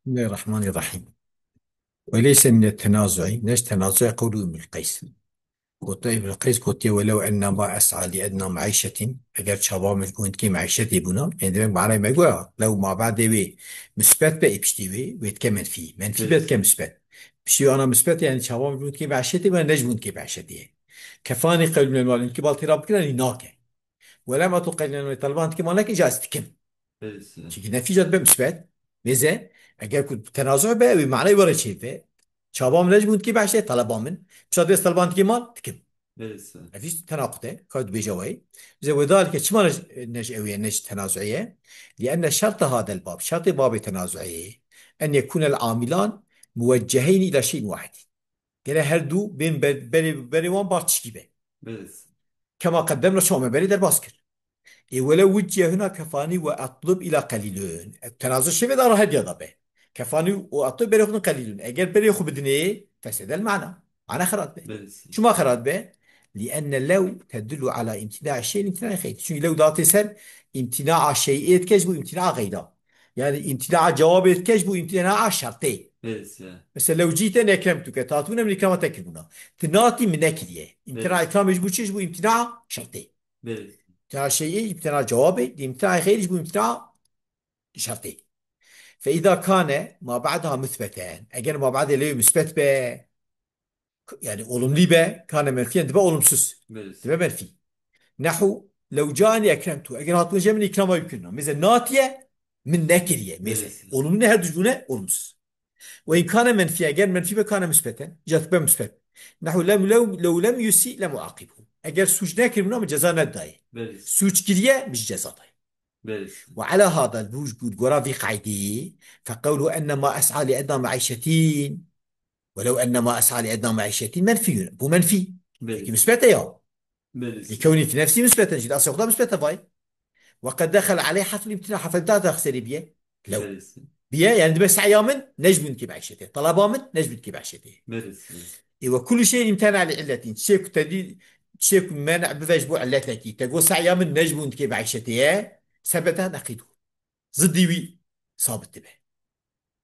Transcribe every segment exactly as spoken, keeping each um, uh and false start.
بسم الله الرحمن الرحيم. وليس من التنازع، ne ji tenazuê qewlû Îbnul Qeys. Gote Îbnul Qeys gotiye, "Welew enne ma es'a li edna meîşetin", eger çava min ji bo hindikê meîşetê bûna, yani demek manayê me goya, lew mabedê wê misbet be, ê piştî wê, wê dike menfî. Menfî be, dike misbet. Piştî wê ana misbet, yani çava min ji bo hindikê meîşetê bûna, ne ji bo hindikê meîşetê ye. Kefanî qewlû minel mal, hindikê mal têra bikir, yani nake. Welem etlub qelîlen, wê taliban dike mal neke, îca ez dikim. Belê. Çimkî nefî ca dibe misbet. Mêze, eger ku tenazu be, wê manayê were çê be. Çaba min ne ji bo hindikê meîşetê, taleba min. Pişta divê ez taliban dike mal, dikim. Belê. Ev jî tenaqut e, ka dibêje wayê. Bize wê dalike çima ne ji, ne ji ew ye, ne ji tenazuê ye? Li enne şerta hadel bab, şertê babê tenazuê ye. En yekûnel amilan muwecceheyni ila şeyin wahid. Gere her du bên ber-, berê, berê wan bar tişkî be. Belê. Kema qedemna, çawa me berê derbas kir. Ê wele wuciye huna kefanî we etlub ila qelîlun. Tenazu şevê de ra hediya da be. Kefanî û etlub berê xwe din qelîlun. Eger berê xwe bidinê, fesedel mana. Mana xerat be. Belê. Çima xerat be? Li enne lew tedullu ala imtina şey, imtina xeyr. Çünkü lew datê ser imtina şeyê dike ji bo imtina xeyra. Yani imtina cevabê dike ji bo imtina şertê. Belê. Mesela lew cîte nekremtuke, tatibûne min îkrama te kiribûna. Tu natî min nekiriye. İmtina ikramê ji bo çi? Ji bo imtina şertê. Belê. İmtina şeyê, imtina cevabê, di imtina xeyr ji bo imtina şertê. Fe îda kane ma ba'daha musbeten. Eger ma ba'dê lê musbet be, yani olumlu be, kane menfiyen dibe olumsuz. Belê. Dibe menfi. Nehu lew cani ekremtu. Eger hatibûn je min îkrama wî kirina. Mêze natiye, min nekiriye. Mêze. Belê. Olumlu ne, her du ji bûne olumsuz. Ve in kane menfiye, eger menfî be kane musbeten, îca dibe musbet. Nehu lem, lew, lew lem yusi lem uaqibhu. Eger sûc nekiribûna, min ceza nedayê. Belê. Sûc kiriye, min jî ceza dayê. Belê. Ve ala hada, bu, bu, gora vî qaydî, fe qewlu enne ma es'a li edna meîşetin. Welew enne ma es'a li edna meîşetin menfiyun. Bu menfî. Belê. Peki musbet e ya. Belê. Li kewnî fi nefsî musbet e, jî di asê xwe de musbet e vay. Ve qed dexel aleyh harful imtina, harfa imtina daxil serê biye. Lew. Belê. Biye, yani dibe se'ya min ne ji bo hindikê meîşetê. Talaba min ne ji bo hindikê meîşetê. Belê. Ê ve kullu şeyin imtena li illetin. Çiçek ku te dî, çiçek ku men'a bive ji bo illetekî. Te got se'ya min ne ji bo hindikê meîşetê ye. Sebete neqîdu. Ziddî wî sabit dibe.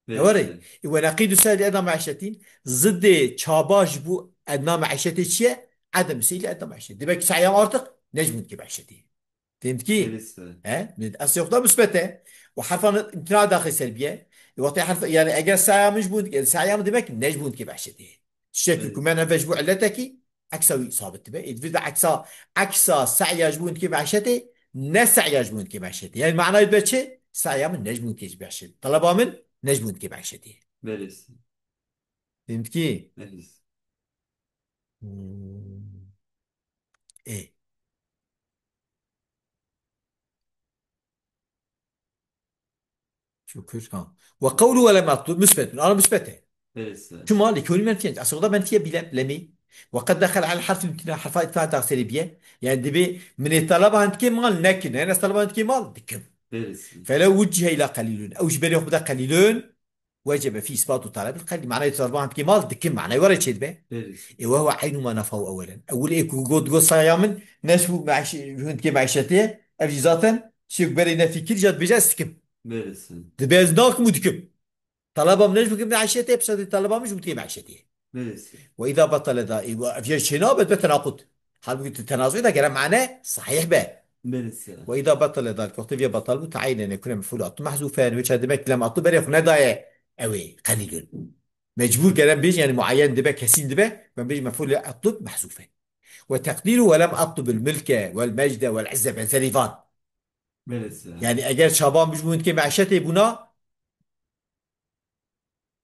Belê. Ne were? Ê we neqîdu se'ya li edna meîşetîn, ziddê çaba ji bo edna meîşetê çi ye? Edem se'ya li edna meîşetîn. Demek ki se'ya artık ne ji bo hindikê meîşetê. Fehmtî? Belê. He? Min eslê xwe de musbet e. Û herfa imtina daxil ser biye. Ê wextê herf, yani eger se'ya min ji bo hindikê, se'ya min demek ki ne ji bo hindikê meîşetê. Çiçek ku men'a ve ji bo illetekî, eksa wî sabit dibe. Ê divê de eksa, eksa se'ya ji bo hindikê meîşetê, ne se'ya ji bo hindikê meîşetê. Yani manayê dibe çi? Se'ya min ne ji bo hindikê meîşetê. Talaba min ne ji bo hindikê meîşetê. Belê. Fehmtî? Belê. Hmm. Ê. Şükür, ha. Ve qewlu ve lem atlub musbetun. Ana musbet e. Belê. Çima? Li kewnî menfiyen. Aslında menfiye bile, bilemî. Ve qed dexel al harf imtina, harfa imtina daxil serê biye. Yani dibe min ê talaba hindikê mal nekin. Yani ez talaba hindikê mal dikim. Belê. Felew wucihe ila qelîlun. Ew ji berê xwe bide qelîlun. Wecebe fî îsbatu talabil qelîl. Manayê talaba hindikê mal dikim. Manayê were çê dibe. Belê. Ê we huve eynu ma nefahu ewelen. Ewil ê ku got, got se'ya min ne ji bo meîş-, hindikê meîşetê, ev jî zaten çiçek berê nefî kir, îca dibêje ez dikim. Belê. Dibe ez nakim û dikim. Talaba min ne ji bo hindikê meîşetê, pişta dê talaba min ji bo hindikê meîşetê. Belê. Ve îza betale da, ê, ev jê çê nabe, dibe tenaqut. Halbuki tu tenazuê de gere mane sahih be. Belê. Ve îza betale da, wextê vê betal bû, te'eyne nekune mef'ûl atlu mehzûfen, wê çawa demek lem atlu berê xwe nedaye, ew ê qelîlun. Mecbûr gere bêj, yani muayyen dibe, kesîn dibe, ben bêj mef'ûl atlu mehzûfen. Ve teqdîru ve lem atlubil milke vel mecde vel izze, benzerî van. Belê. Yani eger çaban bijbû hindikê meşetê bûna,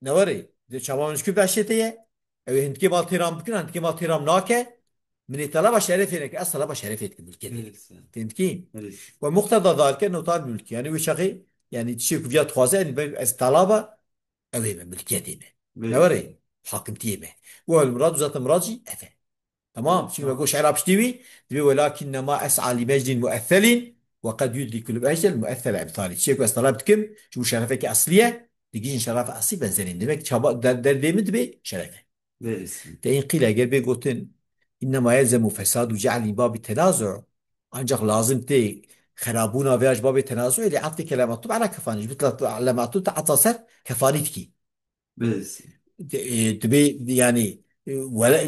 ne were? De çaban bijbû meşetê ye. Ew ê hindikê mal têran bikin, hindikê mal têran nake. Min ê talaba şerefê neke, ez talaba şerefê dikim, milkê dikim. Belê. Fehmtî? Belê. Ve muqteda zalike notal mülk. Yani wê çaxê, yani tiştê ku viya dixwaze, yani ben ez talaba, ew ê me, milkiyetê me. Belê. Ne were? Hakimtiyê me. Ve el murad, zaten murad jî ev e. Tamam. Çünkü me got şera piştî wî, divê welakinnema es'a li mecdin muesselin ve qed yudrikul mecdel muessele ibtali. Çiçek ez talep dikim, ji bo şerefekî eslî ye, digihîn şerefa eslî benzerin. Demek çaba der-, derdê min dibê şerefe. Belê. Te în qîle eger bê gotin, innema yelzemu fesadu ce'li babi tenazu, ancak lazim tê Xerabûna vê ya ji babê tenazuê lê etfê ke lem metûb ala kefanî. Ji bît lem metûb te etfa ser kefanî dikî. Belê. De-, e, dibê, yani, e, wele,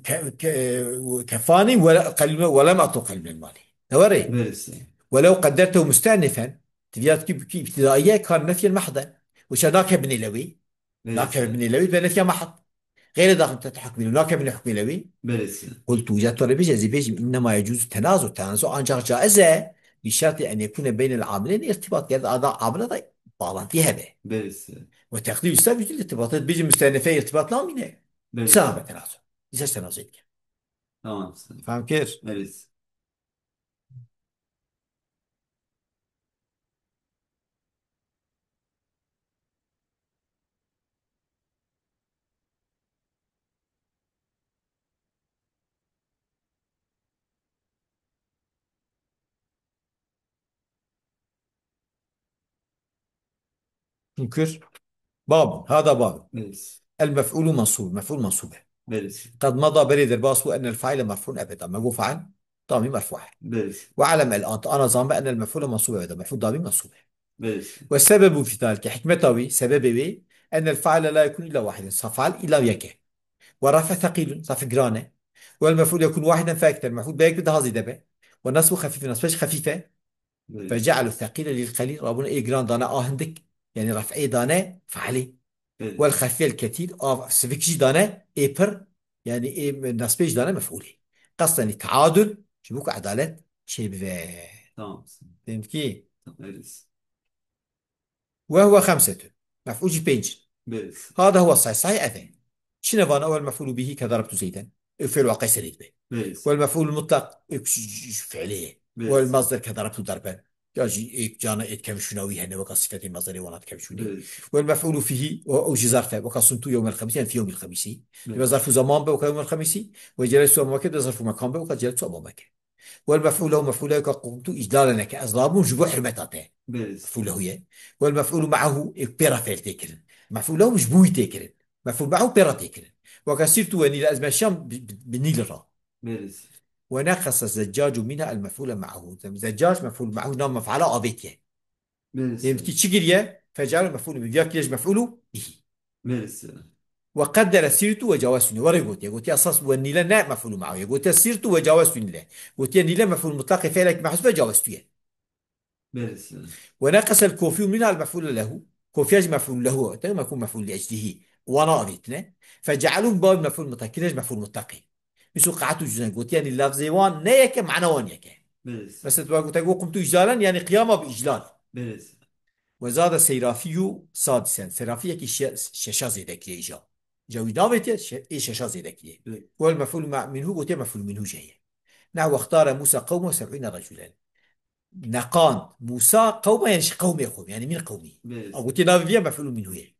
ke-, ke-, kefanî wele, qelîl-, wele metûb qelîl min malî. Ne were? Belê. Welew qeddertehu mustenifen, diviyat ki, ki ibtidaiye kan nefyen mahden. Wişa nake binê lewî. Belê. Nake binê lewî ve nefya mahd. Xeyrê daxil te hukmî, nake binê hukmî lewî. Belê. Qultu, ca to re bêje, ez ê bêjim, innema yecuzu tenazu, tenazu ancak caiz e. Bi şertî en yekune beynel amileyn irtibat, ger ada amile de bağlantî hebe. Belê. Ve teqdîr üstad bütün irtibat. Bêjim müstennefe irtibat namîne. Belê. Sana be tenazu. Dîsa tenazu etke. Tamam. Fam kir? Belê. Şükür. Babun. Hada babun. Belê. El mef'ulu mansub. Mef'ul mansub e. Belê. Qad mada berê derbas bû ennel faile merfu'un ebeda. Me got fail. Tamî merfu e. Belê. Ve alem el an, ana zanbe ennel mef'ule mansub ebeda. Mef'ul damî mansub e. Belê. Ve sebebu fi zalike, hikmeta wî, sebebê wî, ennel faile la yekun illa wahiden. Sa fail illa yek e. Ve rafe thekîlun, rafe giran e. Ve el mef'ul yekun wahiden fe ekter. Mef'ul be yek be daha zêde be. Ve nasbu xefîfun, nasbe jî xefîf e. Belê. Fe ce'elu thekîle lil qelîl, rabûne ê giran dane a hindik. Yani raf'ê dane failê. Belê. Wel xefîfel ketîr, a sivik jî dane ê pir. Yani ê nespê jî dane mef'ulê. Qesden li teadul, ji bo ku edalet çêbibe. Tamam. Fehmkî? Tamam, belê. Ve huve xemsetun. Mef'ul jî pênc. Belê. Hada huve sahih, sahih ev e. Çi ne vana, wel mef'ulu bihi ke darabtu Zeyden. Ew fiil waqe serê dibe. Belê. Wel mef'ul mutlaq, ew ş-, ş-, ş-, fiilê ye. Belê. Wel masder ke darabtu darben. Ya jî êk cana êt kevşûna wî hene, weka sifetê masderê wana dikevşûnê. Belê. Wel mef'ulu fihi, o, ew jî zarf e, weka sumtu yewmel xemîsî, yani fi yewmil xemîsî. Belê. Weka zarfu zaman be, weka yewmel xemîsî. Ve celestu emameke de zarfu mekan be, weka celestu emameke. Wel mef'ûl lehu mef'ûl lehu ka qumtu îclalen eke ez rabûm ji bo hurmeta te. Belê. Mef'ûl lehu ye. Wel mef'ûlu me'ahu ê pê re fi'l tê kirin. Mef'ûl lehu ji bo wî tê kirin. Mef'ûl me'ahu pê re tê kirin. Weke sîrtu we nîle ez meşiyam bi, bi, bi nîl re. Belê. Ve neqese zeccacu mîna el mef'ûle me'ahu. Zeccac mef'ûl me'ahu nav mef'ala avêtiye. Belê. Lê min kî çi kiriye? Fecale mef'ûlü bihi. Viya kiriye ji mef'ûlü bihi. Belê. Ve qaddere sîrtu ve cawaztûnî. Were gotiye. Gotiye esas we nîle ne mef'ûlü me'ahu ye. Gotiye sîrtu ve cawaztûnî le. Gotiye nîle mef'ûl mutlaqê fi'lek mehzûf ve cawaztû ye. Belê. Ve neqesel kofî minha el mef'ûlü lehu. Kofiya jî mef'ûlü lehu. Te mef'ûl mef'ûl li eclihî. Wana avêtine. Fecealû min bab mef'ûl mutlaq. Kiriye ji mef'ûl mutlaqê. Misal qa'edtu culusen gotiye, yanî lafzê wan ne yek e, mana wan yek e. Belê. Mesela tu gote go qumtu îclalen, yanî qiyama bi îclal. Belê. Ve zade Seyrafiyyu sadisen. Seyrafî yekî şe-, şeşa zêde kiriye îca. Îca wî navêtiye, şe-, ê şeşa zêde kiriye. Belê. Wel mef'ûl me-, minhu gotiye mef'ûl minhu jê ye. Nehwe xtare Musa qewme seb'îne reculen. Neqand Musa qewme, yanî ji qewmê xwe, yanî min qewmî. Belê. A gotiye navê vî ye mef'ûl minhu ye.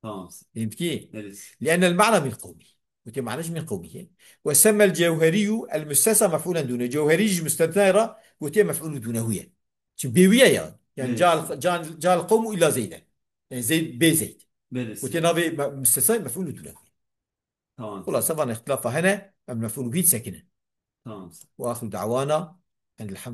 Tamam. Fehmtî? Evet. Li'ennel ma'na min qewmî. Gotiye ma'na ji min qewmî ye. Ve semmel Cewheriyyu el müstesna mef'ûlen dûne. Cewherî ji müstesnayê re gotiye mef'ûlü dûnehu ye. Çi bê wî ye ya. Yani Evet. Cal, cal, cal qewmu illa Zeyden. Yani Zeyd, bê Zeyd. Evet. Gotiye navê me-, müstesnayê mef'ûlü dûnehu ye. Tamam. Xulasa van îhtilafa hene, em mef'ûlü bî sekinin. Tamam. Ve axiru da'wana enil hamd